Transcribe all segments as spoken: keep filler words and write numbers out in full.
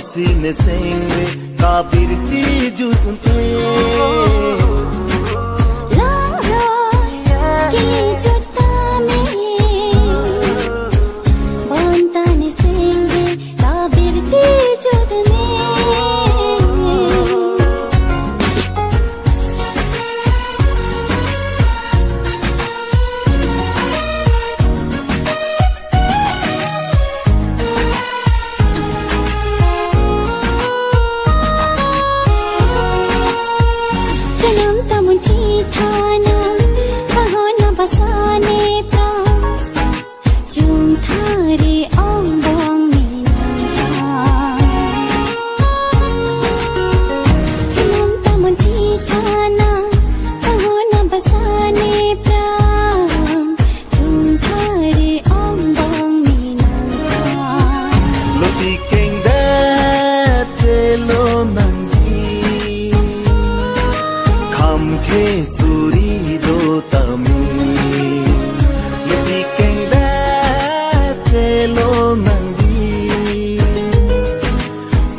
Si nesengve kabirti jut un-e. Langroi kejut tame, bonta nesengve kabirti jut un-e. Chenam ta munthi thana, pahona basa ne pra. Chungthari angbong ne nang. Chenam ta munthi thana, pahona basa ne pra. Chungthari angbong ne nang. Lo ti kengdet chelo nangji, kham khe suri do tame. Lo ti kengdet chelo nangji,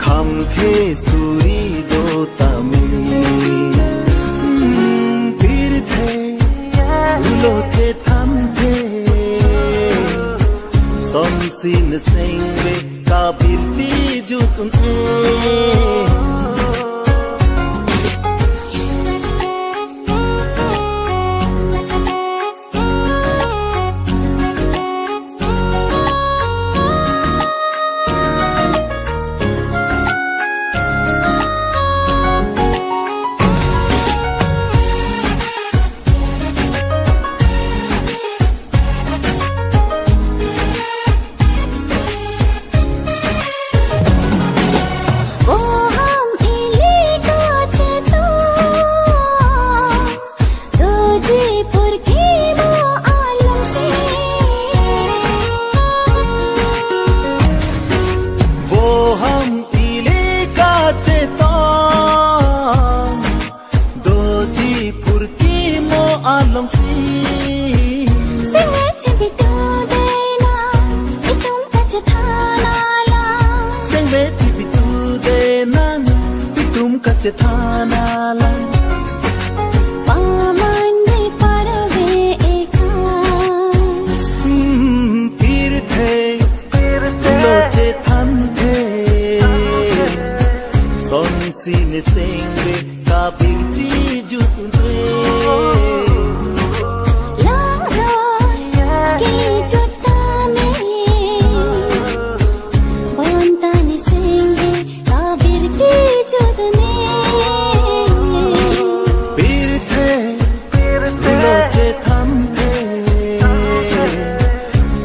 kham khe suri do tame. Hmm, pirthe, ulo chethan the, sonsi nesengve kabirti jut un-e. Boham ili kachetong, doji purkimo alongsi. Boham ili kachetong, doji purkimo alongsi. Sengve chipitu dena, itum kachethan alam. Sengve chipitu dena, itum kachethan alam. Paman de parve eka. Hmm, pirthe, pirthe, lo chethan the, sonsi nesengve kabirti jut un-e. Langroi kejut tame, bonta nesengve kabirti jut un-e. Pirthe, pirthe, lo chethan the,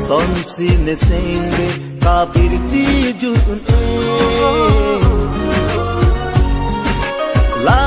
sonsi nesengve kabirti jut un-e. La